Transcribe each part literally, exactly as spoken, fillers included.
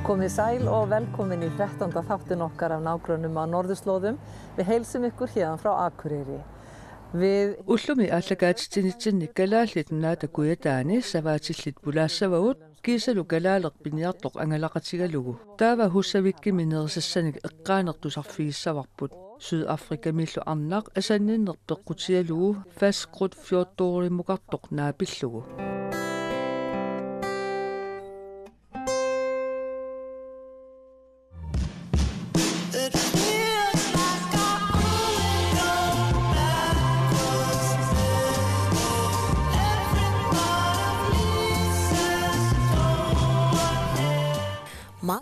Komið sæl og velkomin í þrettánda þáttinn okkar af nágrönnum á norðurslóðum. Við heilsum ykkur héðan frá Akureyri. Við Ullumi aallakaatitsinitsinni kalaallit naata kujataani savaatillit pulaassavagut, kiisalu kalaaleq piniartoq angalaqatigalugu. Taava Húsavíkimi nerisassanik eqqaaneq tusarfigissavarput. Sydafrikamiillu arnaq asanninneq peqqutigalugu Fast Groet fjortonemukartoq naapillugu.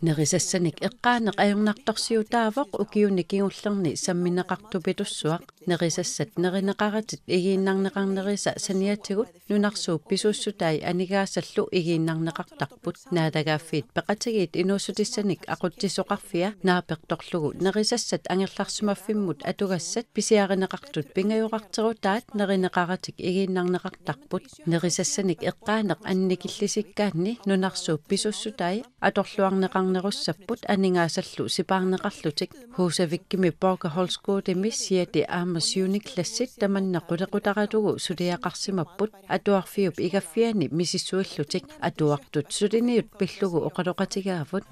Nerisassanik eqqaaneq ajornartorsiutaavoq ukiuni kingullerni sammineqartupilussuaq. Nerisassat nerineqaratik igiinnarneqarnerisa saniatigut nunarsuup pisuussutai aningaasallu igiinnarneqartarput. Naalagaaffiit Peqatigiit Inuussutissanik Aqutsisoqarfia naapertorlugu nerisassat angerlarsimaffimmut atugassat pisiarineqartut pingajorarterutaat nerineqaratik igiinnarneqartarput. Nerisassanik eqqaaneq annikillisikkaanni nunarsuup pisuussutai atorluarneqarnerussapput aningaasallu sipaarneqarlutik. Húsavíkimi Borgarholtsskúlimi siate aamma syvende klassit tamanna qulequtaratugu suliaqarsimapput atuarfiup igaffiani misissuillutik. Atuartut suliniut pillugu oqaloqatigaavut.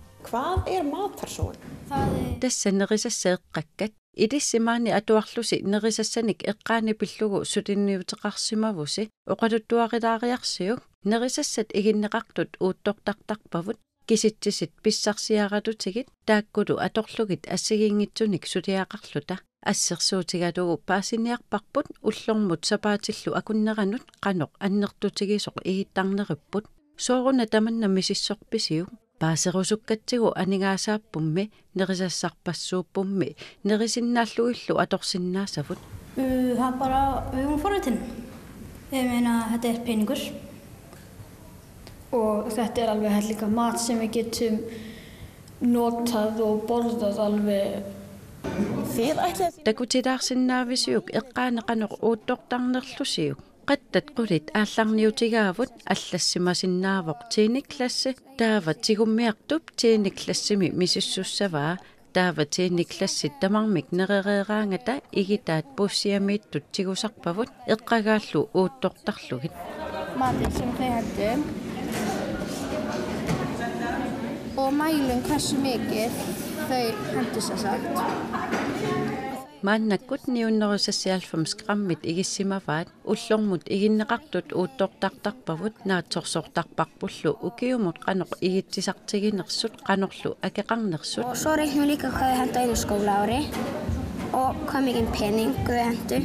Tassa nerisassaat eqqakkat. Ilissi maani atuarlusi nerisassanik eqqaani pillugu suliniuteqarsimavusi oqaluttuarilaariarsiuk. Nerisassat iginneqartut uuttortartarpavut kisitsisit pissarsiaralutigit taakkulu atorlugit assigiinngitsunik suliaqarluta. Assersuutigalugu paasiniarparput ullormut sapaatillu akunneranut qanoq annertutigisoq igittarneripput. Sooruna tamanna misissorpisiuk? Paaserusukkatsigu aningaasaappummi nerisassarpassuuppummi nerisinnaallugillu atorsinnaasavut. Uh, hann bara, við vorum forvitin. Við meina, hann er peningur. Og þetta er alveg hellinga mat sem við getum notað og borðað alveg. Við ætlum Takutilaarsinnaavisiuk eqqaani qanoq uuttortarnerlusiuk? Qattat qulit aallarniutigaavut. Allassimasinnaavoq tiende klasse taava tigummiartup tiende klassimi misissussavaa. Taava tiende klassit tamarmik nerereeraangata igitaat puussiamiittut tigusarpavut eqqagaallu uuttortarlugit. Matinn sem þau hentu og mælum hversu mikið þau hentu, sem sagt. Maannakkut ni hundrede og seksoghalvfems grammit igissimavaat. Ullormut iginneqartut uuttortartarpavut naatsorsortarparpullu ukiumut qanoq igitsisartiginersut qanorlu akeqarnersut. Og så reiknum við líka, hvar við hentum á einu skólaári og hve mikinn pening við hentum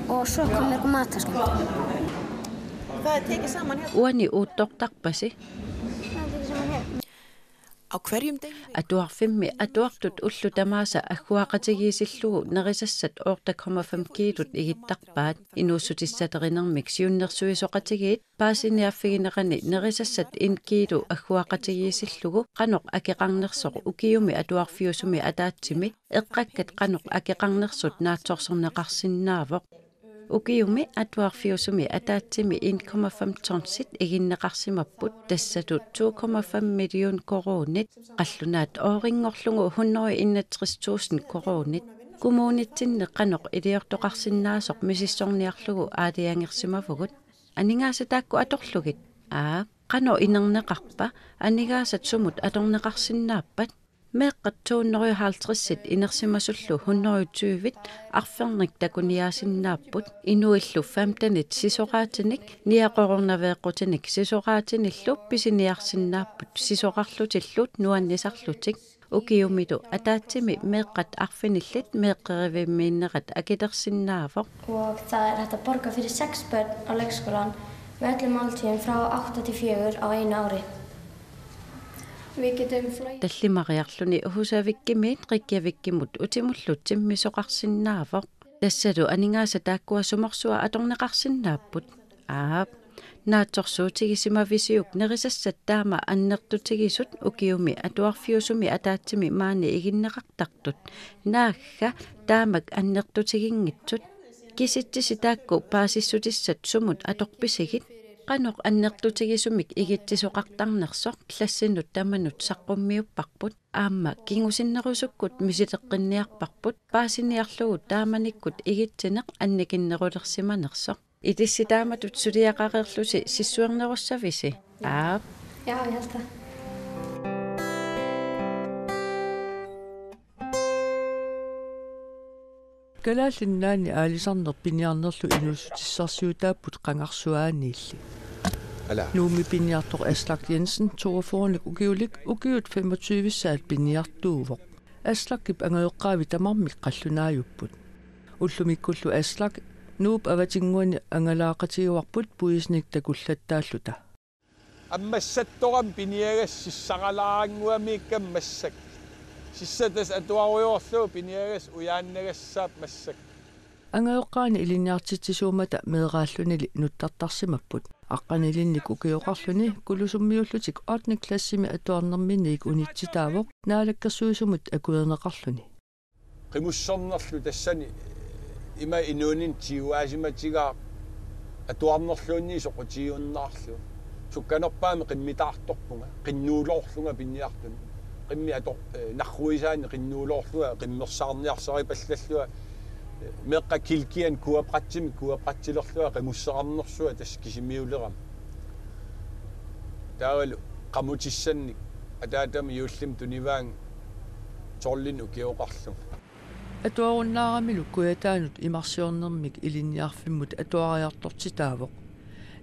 og svo kom mörgum matarskemmtum. Uani uuttortarpasi? Á hverjum degi. Atuarfimmi atuartut ullut tamaasa agguaqatigiissillugu nerisassat otte komma fem kiilut igittarpaat. Inuussutissalerinermik siunnersuisoqatigiit paasiniaaffiginerani nerisassat en kiilu agguaqatigiissillugu qanoq akeqarnersoq ukiumi atuarfiusumi ataatsimi eqqakkat qanoq akeqarnersut naatsorsorneqarsinnaavoq. Ukiumi atuarfiusumi ataatsimi en komma fem tonsit iginneqarsimapput, tassatut to komma fem million koruunit, qallunaat oorinngorlugu hundrede enogtres tusind koruunit. Kommunitsinni qanoq iliortoqarsinnaasoq misissorniarlugu aalajangersimavugut. Aningaasat taakku atorlugit? Aa, qanoq inerneqarpa? Aningaasat sumut atorneqarsinnaappat? Meeqqat to hundrede og halvtredsit inersimasullu hundrede og tyvit arfernik takuniaasinnaapput. Inuillu femtenit sisoraatinik niaqorornaveeqqutinik sisoraatinillu pisiniarsinnaapput sisorarlutillu nuannisarlutik. Ukiumilu ataatsimi meeqqat arfinillit meeqqerivimmiinnerat akilersinnaavoq. Og það er hægt að borga fyrir sex börn á leikskólann við öllum máltíðum frá átta til fjögur á einu ári. Við getum flogið. Tallimariarluni Húsavíkimiit Reykjavíkimut utimullu timmisoqarsinnaavoq. Tassalu aningaasat taakkua sumorsuaq atorneqarsinnaapput? Aap. Naatsorsuutigisimavisiuk nerisassat taama annertutigisut ukiumi atuarfiusumi ataatsimi maani iginneqartartut? Naagga, taamak annertutiginngitsut. Kisitsisit taakku paasissutissat sumut atorpisigit? Qanoq annertutigisumik igitsisoqartarnersoq klassinut tamanut saqqummiupparput, aamma kingusinnerusukkut misileqqinniarparput, paasiniarlugu taamanikkut igitsineq annikinnerulersimanersoq. Ilissi taamatut suliaqareerlusi sissuernerussavisi? Aap. Ja, ja, det. Kalaallit Nunaanni aalisarneq piniarnerlu inuussutissarsiutaapput qangarsuaaniilli. Ala. Nuummi piniartoq Aslak Jensen, toogfyrrenik ukiulik, ukiut femogtyve-ssaat piniartuuvoq. Aslakip angajoqqaavi tamarmik qallunaajupput. Ullumikkullu Aslak Nuup avatinnguani angalaaqatigivarput puisinik takullattaalluta. Ammassattorami piniagassat sissaqalaannguamiikka massakkut. Sissat tassa atuarujoorlugu piniagassat ujaannagassaat massakkut. Angajoqqaani ilinniartitsisuummata meeraallunili nuttartarsimapput. Aqqanilinnik ukioqarluni Kulusummiullutik ottende klassimi atuarnerminniit unitsitaavoq Naalakkersuisumut akuerineqarluni. Qimussernerlu tassani ima inuuninni tiguaasimatigaaq atuarnerluunniit soqutigiunnaarlugu. Sukkanerpaamik qimmitaartorpunga, qinnuuloorlunga piniartuni. Qimmit ato-, eh, narruisaanni qinnuuloorlunga, qimmersaarniarsaripallallunga, eh, meeqqat kilikianni kuapratsimi kuapratsilerlunga qimusseqarnersunga tassa kisimiulerama. Taavalu qamutissannik ataatama juullimi tunivaannga tolvini ukioqarlunga. Atuarunnaaramilu Kujataanut imarsiornermik ilinniarfimmut atuariartortitaavoq.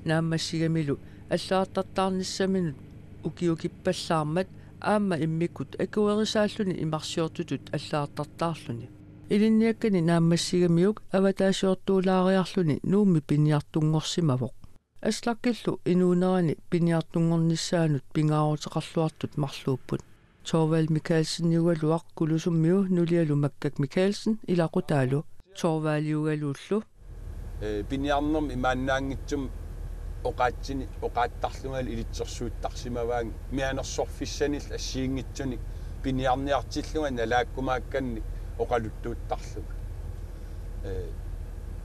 Naammassigamilu allagartartaarnissaminut ukiukippallaarmat aamma immikkut akuerisaalluni imarsiortutut allagartartaarluni. Ilinniakkani naammassigamiuk avataasiortuulaariarluni Nuummi piniartunngorsimavoq. Aslakillu inuunerani piniartunngornissaanut pingaaruteqarluartut marluupput. Thorvald Mikaelseniugaluaq Kulusummiu nulialu Makkak Mikaelsen ilaqutaalu Thorvaldiugaluullu. Eh, piniarnermi imaannaanngitsumik oqaatsini, oqaattarlungalu ilitsersuuttarsimavaannga mianersorfissanillu assigiinngitsunik piniarniartillunga nalaakkumaakkannik oqaluttuuttarlunga. Eh,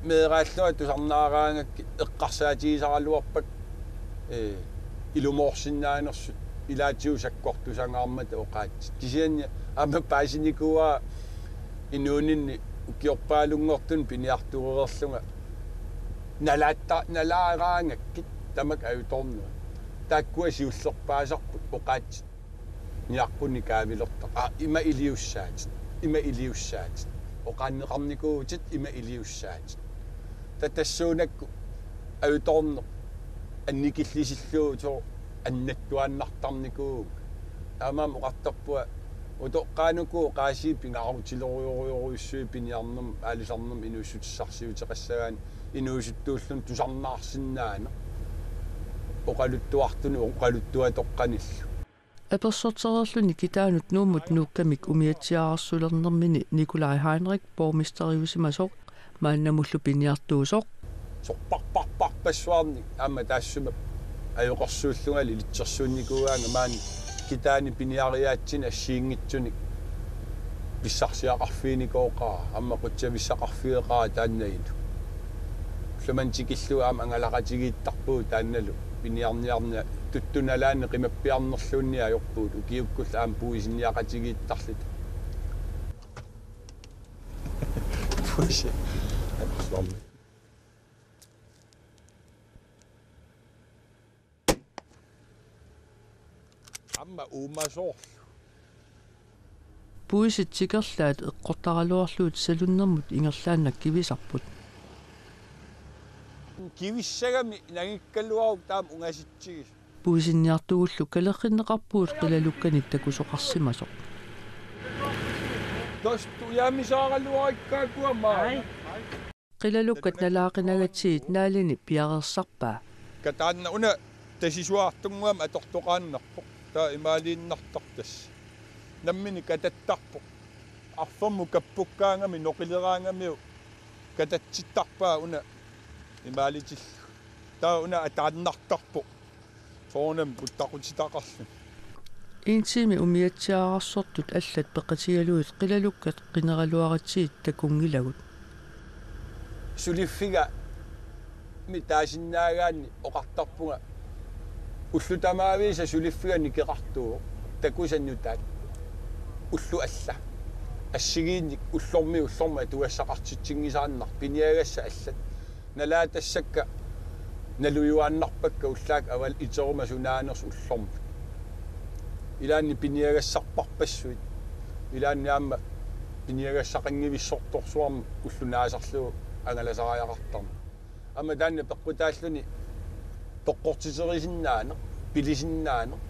meeraallunga tusarnaaraangakkit eqqarsaatigisaraluarpakka, eh, ilumoorsinnaanersut ilaatigut sakkortusangaarmata oqaatsit. Kisianni aamma paasinikuuara inuuninni ukiorpaalunngortuni piniartuereerlunga nalaatta-, nalaaraangakkit tamakku ajutoornerat. Taakkua siullerpaasarput oqaatsit. Niaqqunik kaavilertaq. Aa, ima iliussaatit. Ima iliussaatit. Oqaanneqarnikuuvutit ima iliussaatit. Taava tassuunakkut ajutoorneq annikillisillugu soorlu annattuaannartarnikuuvunga. Taamaammat oqartarpunga utoqqaat uku oqaasii pingaarutilerujorujussuit piniarnermi aalisarnermi inuussutissarsiuteqassagaanni inuusuttuulluni tusarnaarsinnaaneq. Oqaluttuartunik oqaluttuatoqqanillu. Apersortereerluni kitaanut Nuummut nuukkamik umiatsiaararsulernermini Nikolaj Heinrich borgmesteriusimasoq maannamullu piniartuusoq. Sorparparparpassuarnik aamma taassuma ajoqersuullungalu ilitsersuunnikuugaanga maani kitaani piniariaatsini assigiinngitsunik pissarsiaqarfiginikooqaara aamma qutsavissaqarfigeqaara taanna ilu. Ulloq manna tikillugu aamma angalaqatigiittarpugut taannalu piniarniarneq tuttunalaani qimappiarnerluunniit ajorpugut ukiukkullu aamma puisinniaqatigiittarluta. Puisi. Aamma uumasoorlu. Puisit tikerlaat eqqortaraluarlugit salunnermut ingerlaannaq kivisarput. Kivissagami nangikkaluaruk taama ungasitsigisoq. Puisinniartugullu kalerrinneqarpugut qilalukkanik takusoqarsimasoq. Tassa tujaamisaaraluarikkaakua maa. Ai. Qilalukkat nalaaqinagatsigit naalini piareersarpaa. Kataanna una tasisuartunnguamik atortoqaannarpoq. Taava imaaliinnartarpoq tassa. Nammineq katattarpoq. Arfermut kappukkaangami noqileraangamiuk katatsittarpaa una imaalitillugu. Taava una ataannartarpoq. Soorunami uttaqutitaqarluni. En time umiatsiaararsortut allat peqatigalugit qilalukkat qineraluaratsigit takunngilagut. Suliffiga Taasinnaagaanni oqartarpunga ullut tamaavisa suliffiga nikeqartuuvoq takusanut taat ullut alla. Assigiinnik ullormiit ullormut atugassaqartitsinngisaannarpoq piniagassat allat. Nalaatassakka nalujuaannarpakka ullaaq aval iteruma sunaanersoq ullormut. Ilaanni piniagassarparpassuit. Ilaanni aamma piniagassaqanngivissortorsuarmik ulloq naasarlugu angalasariaqartarneq. Aamma taanna peqqutaalluni toqqortiterisinnaaneq, pilisinnaaneq.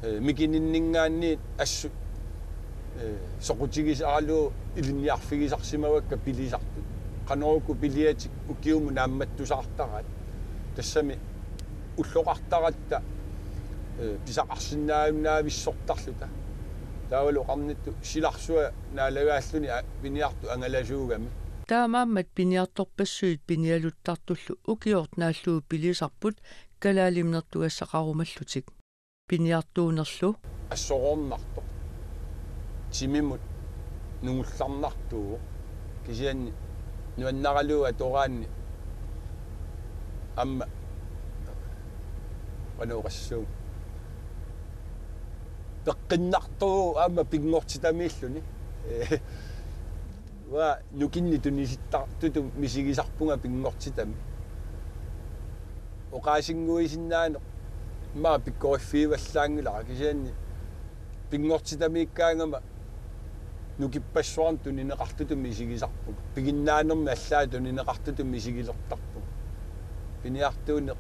Ee, mikininninngaanniit assut, ee, soqutigisaralugu ilinniarfigisarsimavakka pilisartut. Qanoruku piliatik ukiumut naammattusaartaraat. Tassami ulloqartaratta, ee, pisaqarsinnaajunnavissortarluta. Taavalu oqarnittut silarsua naalagaalluni a-, piniartut angalasuugami. Taamaammat piniartorpassuit pinialuttartullu ukiornaallu pilisarput kalaalimnertugassaqarumallutik. Piniartuunerlu assoroornartoq. Timimut nungullarnartuuvoq. Kisianni nuannaralugu atoraanni aamma qanoq oqassuunga. Peqqinnartuuvoq aamma pinngortitamiilluni. Ee, uanga nukinnik tunisittartutut misigisarpunga pinngortitami. Oqaasinnguisinnaaneq immaqa pikkoriffigivallaanngilara kisianni pinngortitamiikkaangama nukippassuarnik tunineqartutut misigisarpunga. Piginnaanermi allaat tunineqartutut misigilertarpunga. Piniartuuneq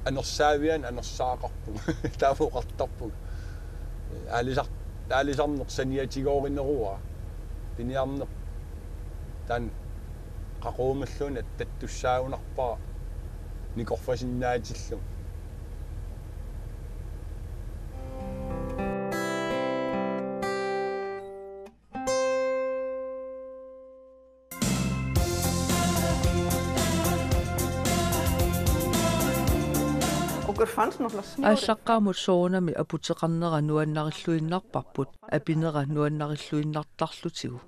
anersaavian anersaaqarpunga. Taama oqartarpunga. Aalisar-, aalisarneq saniatigoorineruara. Piniarneq taanna qaqugumalluunniit attattussaagunarpara nikorfasinnaatillugu. Okkur fannst náttúrulega snjórinn. Aallaqqaammut soorunami aputeqarnera nuannarilluinnarparput, apinera nuannarilluinnartarlutigu.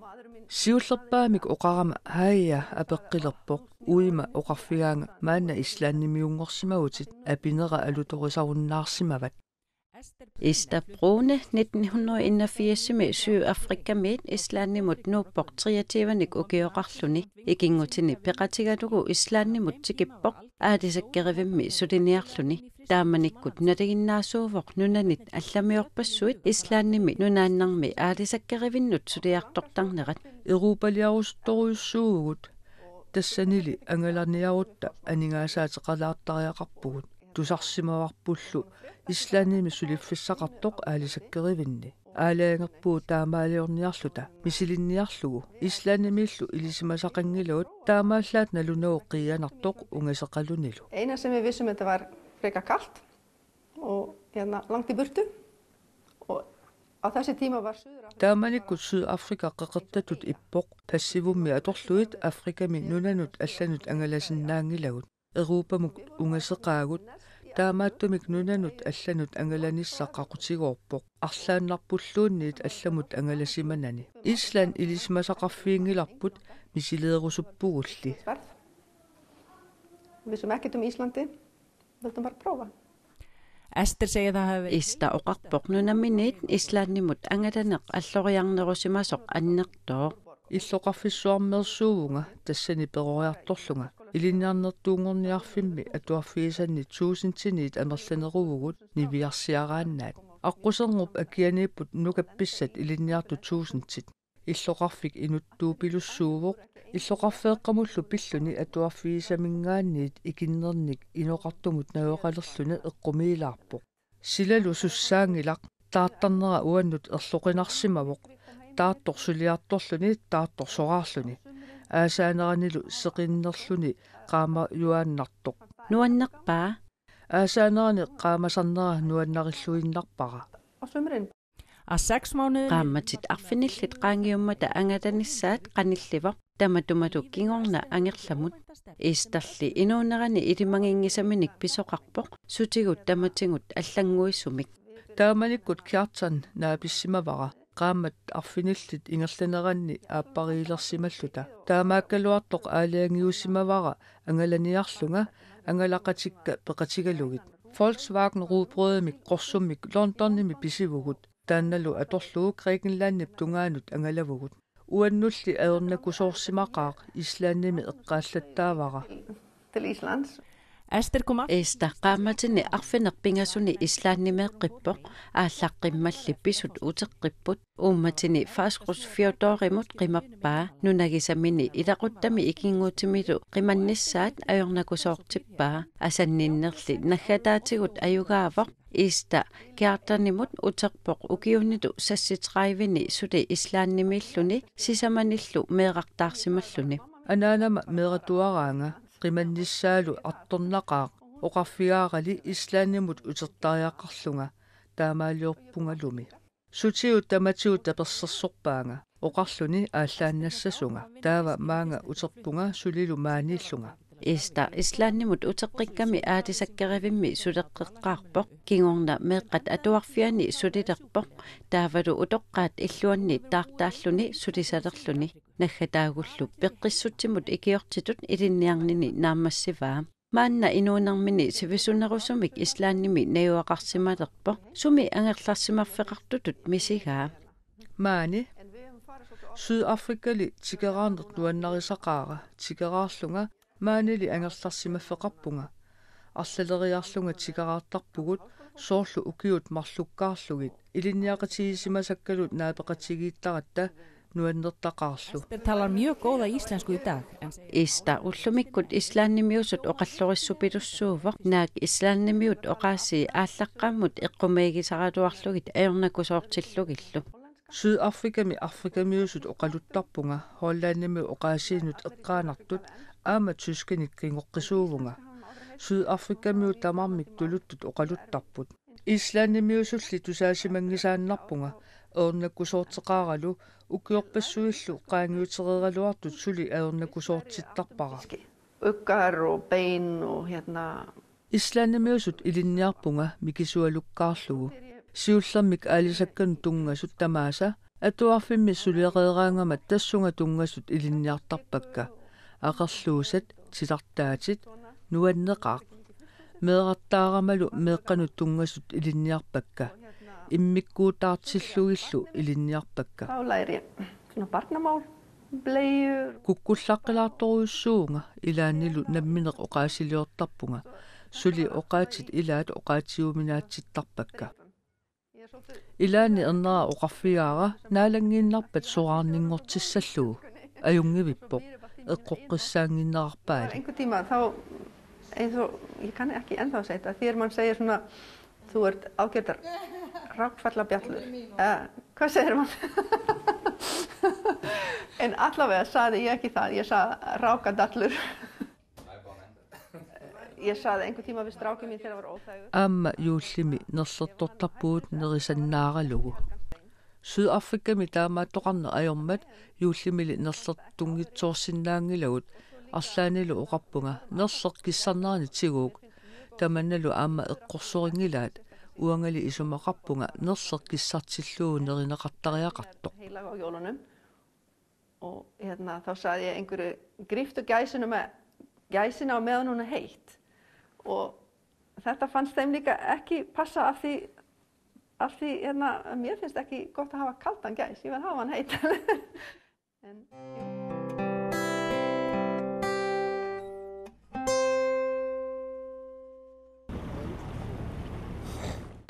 Siullerpaamik oqarama Haia apeqqilerpoq, uima oqarfigaanga maanna Islandimiunngorsimavutit, apinera alutorisarunnaarsimavat. Ester Brune nitten hundrede og enogfirs-imi Sydafrikamiit Islandimut nuuppoq treogtyvenik ukioqarluni. Ikinngutini peqatigalugu Islandimut tikippoq aalisakkerivimmi suliniarluni. Taamanikkut nalinginnaasuuvoq nunanit allamiorpassuit Islandimi nunaannarmi aalisakkerivinnut suliartortarnerat. Europaliarusuttorujussuuvugut. Tassanili angalaniarutta aningaasaateqalaartariaqarpugut. Tusarsimavarpullu Islandimi suliffissaqartoq aalisakkerivinni. Aalajangerpugut taamaaliorniarluta misilinniarlugu. Islandimiillu ilisimasaqanngilagut, taamaallaat nalunagu qiianartoq ungaseqalunilu. Eina sem við vissum, että var frekar kalt og, hérna, langt í burtu. Og á þessum tíma var Suður-Afríka... Taamanikkut Sydafrika qeqertatut ippoq, passivummi atorlugit Afrikami nunanut allanut angalasinnaanngilagut. Europamut ungaseqaagut, taamaattumik nunanut allanut angalanissaq qaqutigoorpoq, arlaannarpulluunniit allamut angalasimanani. Island ilisimasaqarfiginngilarput, misileerusuppugulli. Við vissum ekkert um Íslandi, vildum bara prófa. Ester segir, Ista oqarpoq nunaminiit Islandimut angalaneq alloriarnerusimasoq annertooq. Illoqarfissuarmeersuuvunga tassani peroriartorlunga. Ilinniarnertuunngorniarfimmi atuarfigisanni tuusintiniit amerlaneruvugut niviarsiaraannaat. Aqquserngup akianiipput nukappissat ilinniartut tuusintit. Illoqarfik inuttuupilussuuvoq. Illoqarfeeqqamullu pilluni atuarfigisaminngaanniit ikinnernik inoqartumut najugaqalerluni eqqumiilaarpoq. Silalu sussaanngilaq, taartarnera uannut erloqinarsimavoq. Taartoq suliartorluni, taartoq soraarluni. Aasaaneranilu seqinnerluni qaamajuaannartoq. Nuannerpaa? Aasaanerani qaamasarnera nuannarilluinnarpara. Á sumrin. Qaammatit arfinillit qaangiummata angalanissaat qanillivoq, tamatumalu kingorna angerlamut. Isterli inuunerani ilimaginngisaminik pisoqarpoq sutigut tamatigut allannguisumik. Taamanikkut Kjartan naapissimavara Qaammat arfinillit ingerlaneranni aappariilersimalluta. Taamaakkaluartoq aalajangiusimavara angalaniarlunga angalaqatikka peqatigalugit. Volkswagen Rugbrødemik qorsummik Londonimi pisivugut. Taannalu atorlugu Grækenlandip tungaanut angalavugut. Uannulli ajornakusoorsimaqaaq Islandimi eqqaallattaavara. Til Íslands. Ester kom af. Ester qaammatini arfineq-pingasuni Islandimi eqqippoq, aallaqqimmalli pisut uteqqipput. Uummatini Fáskrosfjørðurimut qimappaa, nunagisamini ilaquttami ikinngutimilu qimannissaat ajornakusoortippaa, asanninnerli naggataatigut ajugaavoq. Ester Kjartanimut uterpoq ukiunilu seksogtrediveni suli Islandimiilluni sisamanillu meerartaarsimalluni. Anaanama meeratuaraanga, qimannissaalu artornaqaaq, oqarfigaarali Islandimut utertariaqarlunga, taamaaliorpungalumi. Sutigut tamatigut tapersersorpaanga, oqarluni aallaannassasunga, taava maanga uterpunga sulilu maaniillunga. Ester Islandimut uteqqikkami aalisakkerivimmi suleqqeqqaarpoq, kingorna meeqqat atuarfianni sulilerpoq, taavalu utoqqaat illuanni taartaalluni sulisalerluni, naggataagullu peqqissutsimut ikiortitut ilinniarnini naammassivaa. Maanna inuunermini sivisunerusumik Islandimi najugaqarsimalerpoq, sumi angerlarsimaffeqartutut misigaa. Maani, Sydafrikali tikeraarneq nuannarisaqaara, tikeraarlunga maanili angerlarsimaffeqarpunga. Arlaleriarlunga tikeraartarpugut, soorlu ukiut marlukkaarlugit, ilinniaqatigisimasakkalu naapeqatigiittaratta nuannertaqaarlu. Ester talar mjög góða íslensku í dag, en Ester ullumikkut Islandimiusut oqallorissupilussuuvoq, naak Islandimiut oqaasii aallaqqaammut eqqumiigisaraluarlugit ajornakusoortillugillu. Sydafrikami Afrikamiusut oqaluttarpunga, Hollandimi oqaasiinut eqqaanartut aamma tyskinik kingoqqisuuvunga. Sydafrikamiut tamarmik tuluttut oqaluttarput. Islandimiusulli tusaasimanngisaannarpunga, ajornakusoorteqaaralu ukiorpassuillu qaangiutereeraluartut suli ajornakusoortittarpara. Uggar og bein og, ja, Islandimiusut ilinniarpunga mikisualukkaarlugu. Siullermik aalisakkanut tunngasut tamaasa, atuarfimmi sulereeraangama tassunga tunngasut ilinniartarpakka. Aqerluusat, titartaatit, nuanneqaaq. Meerartaaramalu meeqqanut tunngasut ilinniarpakka. Immikkuutaartillugillu ilinniarpakka. Fálæri, svona barnamál, bleiur. Kukkullaqqilaartorujussuuvunga, ilaannilu nammineq oqaasiliortarpunga. Suli oqaatsit ilaat oqaatsiuminaatsittarpakka. Ilaanni ernera oqarfigaara naalanngiinnarpat soraarninngortissallugu. Ajunngivippoq, eqqoqqissaannginnerarpaali. Einhvern tíma, eins og, ég kann ekki ennþá segja, þegar mann segir svona, "Þú ert ágætar rákfallabjallur." Eh, Hva segir mann? En allavega sagði, já, ekki, já, rákadallur. Aamma juullimi nerlertortarpugut nerisannaaralugu. Sydafrikami taamaattoqarneq ajormat juullimili nerlertunngitsoorsinnaanngilagut, arlaannilu oqarpunga nerleq kissarnerani tiguuk. Tamannalu aamma eqqorsorinngilaat, uangali isumaqarpunga nerleq kissartillugu nerineqartariaqartoq. Og, ja, da sagði einhverju: "Gríptu gæsina á meðan hún er heitt." Og Þetta fannst þeim líka ekki passa af því, af því, ja, mér finnst ekki gott að hafa kaldan gæs, ég vil hafa hann heitan. En, jú.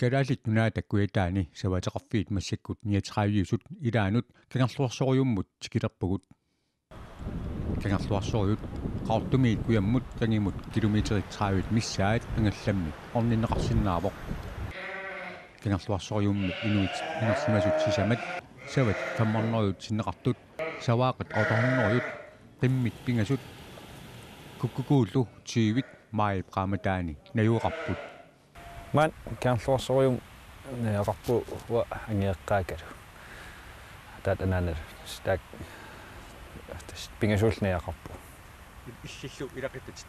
Kalaallit Nunaata Kujataani savateqarfiit massakkut niogtredive-sut ilaannut Kangerluarsorujummut tikilerpugut. Kangerluarsorujut Qaqortumiit kujammut kangimut kilometerit tredive missaat angallammi orninneqarsinnaavoq. Kangerluarsorujummit inuit angersimasut sisamat savat femhundrede sinneqartut, savaaqat otte hundrede, qimmit pingasut, kukkukuullu tyve maajip qaammataani najugaqarput. Maani Kangerluarsorujummut najugaqarpugut uanga angajoqqaakkalu. Ataata anaanalu. Taakku tassa pingasuullu najugaqarpugut. Illillu ilaquttatit?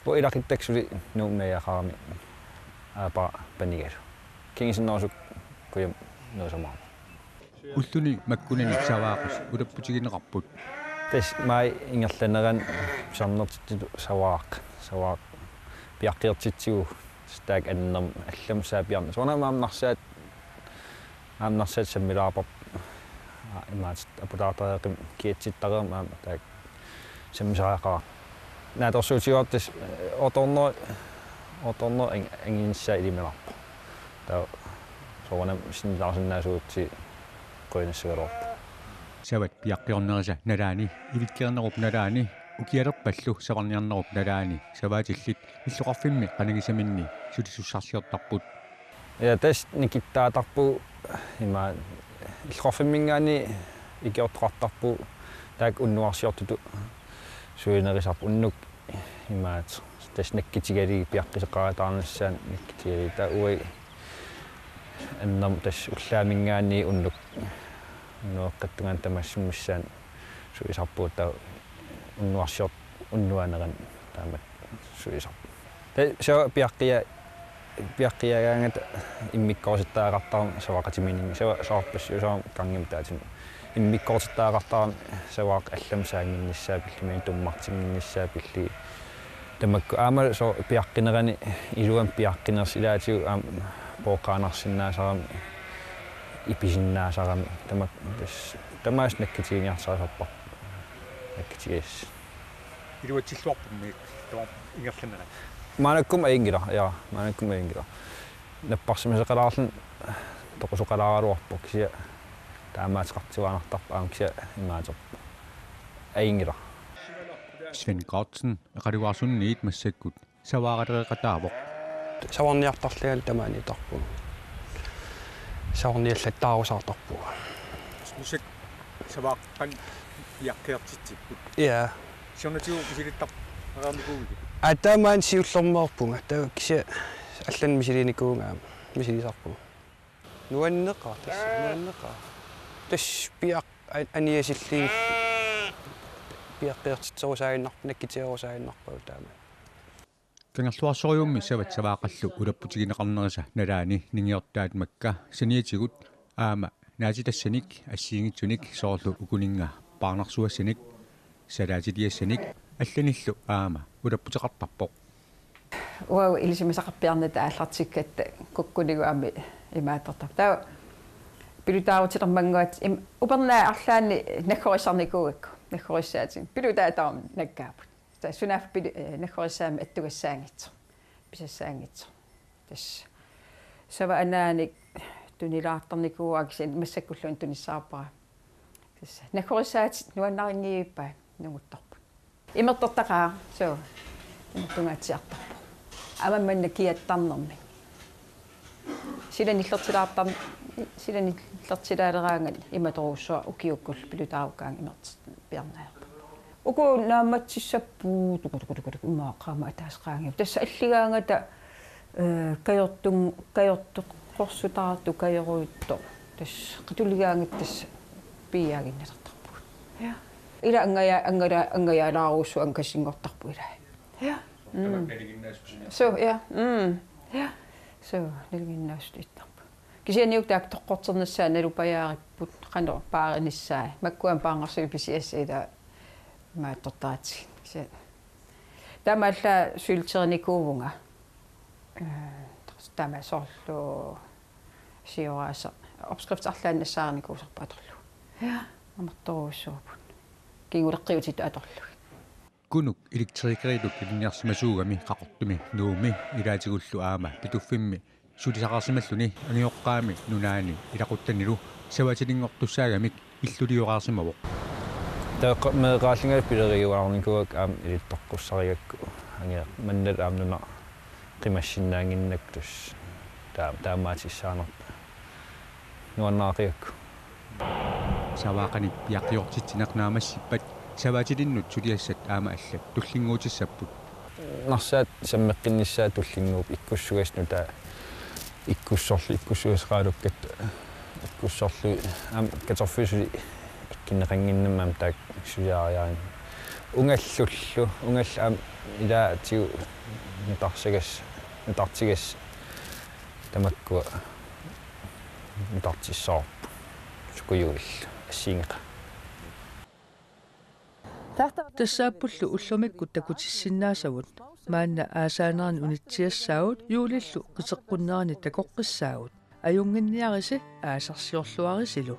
Uanga ilaquttakka suli Nuummi najugaqarami, aappara panigalu. Kingusinnerusukkut kujammut nuusamaarama. Ulluni makkunani Savaaqis ulapputigineqarput. Tassa maani ingerlanerani pisarnertitsitut Savaaq, Savaaq piaqqiortitsigu, taakku annermik allamik saappiarna. Soorunami aamma Narsaq, aamma Narsaq sammilaarparput. Imaattoq aputaartareeqqimmat kiatsittareermat aamma taakku sammisariaqarput. Naatsorsuutigaarput tassa otte hundrede, otte hundrede ang-, anginissaa ilimanarpoq. Taava soorunami sinnilaarsinnaasuusi qujanassaagaluarpoq. Savat piaqqiornerisa nalaani, ivikkerinerup nalaani, ukialerpallu savarniarnerup nalaani savaatillit illoqarfimmi qanigisaminni sulisussarsiortarput. Ja, tassa nikittaatarpugut ima illoqarfimminngaanniit ikiortoqartarpugut taakku unnuarsiortutut sulinerisarput unnuk imaattoq tassa nakkutigalugit piaqqisoqarataarnissaat nakkutigalugit taava uagut annermik tassa ullaaminngaanniit unnuk unnueqqattungaanut tamassummissaanik sulisarpugut taava unnuarsiortut unnuanerani taamatut sulisarput. Tassa Savaaq piaqqia-, piaqqiagaangata immikkoortittariaqartarami Savaaqatimininnga Savaaq Savaarpassuusarami qanngimut taatini. Immikkoortittariaqartarami Savaaq allamik saannginnissaa pillugit tummartinnginnissaa pillugit. Tamakku aamma soorlu piaqqinerani iluamik piaqqinersilaatigut aamma pooqqaannarsinnaasarami ipisinnaasarami tamakku tassa tamaasa nakkutiginiarsarisarparput. Nakkutigassat. Iluatsilluarpummi taava ingerlanerani. Maannakkut ajunngilaq, ja, maannakkut ajunngilaq. Napparsimasoqalaarluni toqusoqalaaraluarpoq kisianni taamaateqartuaannartarpoq aamma kisianni imaattoq. Ajunngilaq. Svend Gotsen, Eqalugarsunniit massakkut Savaaralereqataavoq. Savarniartarlungalu tamaaniittarpugut. Savarniallattaarusaartarpugut. Massakkut Savaaq qanoq piaqqiortitsipput. Ja. Siornatigut misilittariarnikuuiuk? Aa, taamaani siullermeerpunga. Taava kisianni allanik misiliinikuuvunga aamma. Misilisarpunga. Nuanneqaaq tassa, nuanneqaaq. Tassa piaq-, a-, aniasillugu piaqqertitserusaaginnarpoq, nakkutigerusaaginnarpagut taama. Kangerluarsorujuummi Savat Savaaqallu ulapputigineqarnerisa nalaani ningiortaat makka saniatigut aamma naatitassanik assigiinngitsunik soorlu ukuninnga paarnarsuassanik salaatiliassanik allanillu aamma ulapputeqartarpoq. Uagut ilisimasaqarpiarnata aallartikkatta kukkunigut aamma imaattortarpoq. Taava pilutaarutilermannguatsiarami upernaaq arlaanni naggorissarnikuugakku. Naggorissaatit. Pilutaat tamarmik naggaapput. Taava sunaaffa pili-, eh, naggorissaammat attugassaanngitsoq. Pisassaanngitsoq. Tassa Savaanaanik tunilaartarnikuuara kisianni massakkulluunniit tunissavarpara. Tassa naggorissaatit nuannarinngivippaa nunguttarput. Imertortaqaaq, suu. Imertungaatsiartarpoq. Aamma manna kiattarnermik. Sila nillertilaartar-, sila nillertilaaleraangat imatorujussuaq ukiukkullu pilutaarukkaangat imertitut piarnaajarput. Uku naammatsissapput, tuku, tuku, tuku, tuku, immaqa aamma ataaseq qaangiuppoq. Tassa alligaangata, eh, kajortun-, kajortoqorsutaartoq, kajorujuttoq. Tassa qatuligaangata tassa piiaaginnalertarpugut. Ja. Ila angaja-, angala-, angajaalaarujussuaq angakassinngortarpoq ilaa. Ja. Mm. Suu, ja. Mm. Ja. Suu, nalinginnaassuteqartarpoq. Kisianni uku taakku toqqorternissaat nalupajaaripput qanoq paarinissaat. Makkua aamma paarnarsuit pisiassat ilaa imaattortaratsigu. Kisianni taamaallaat sylterinikuuvunga. Eh, taama soorlu sioraasa. Opskrift arlaannik nassaarinikuusarput atorlugu. Ja. Amertorujussuupput. Kinguleqqiutitut atorlugit. Kunuk elektrikeritut ilinniarsimasuugami Qaqortumi Nuummi ilaatigullu aamma Pituffimmi sulisaqarsimalluni angajoqqaami nunaanni ilaquttanilu savatilinngortussaagamik illuliorarsimavoq. Taava meeraqaallungali pileriuaarnikuugakku aamma ilittoqqussarigakku angajoq manna aamma nuna qimassinnaannginnakku tassa taa-, taamaatissaanerput nuannaaqigakku. Savaaqanik piaqqiortitsineq naammassippat savatilinnut suliassat aamma allat tullinnguutissapput. Narsaq sammeqqinnissaa tullinnguuppoq ikkussugassat nutaat ikkussorlu ikkussugassaqalukkat ikkussorlu aamma katerfiusuli ikkunneqannginnamik aamma taakku suliariaanni. Ungallullu, ungallu aamma ilaatigut nutarsagas-, nutartigas- Tamakkua nutartissavarput. Juulillu assigiinngeqaaq. Tassaappullu ullumikkut takutissinnaasagut. Maanna aasaanerani unitsiassaagut juulillu qiteqqunnerani takoqqissaagut. Ajunnginniarisi aasarsiorluarisilu.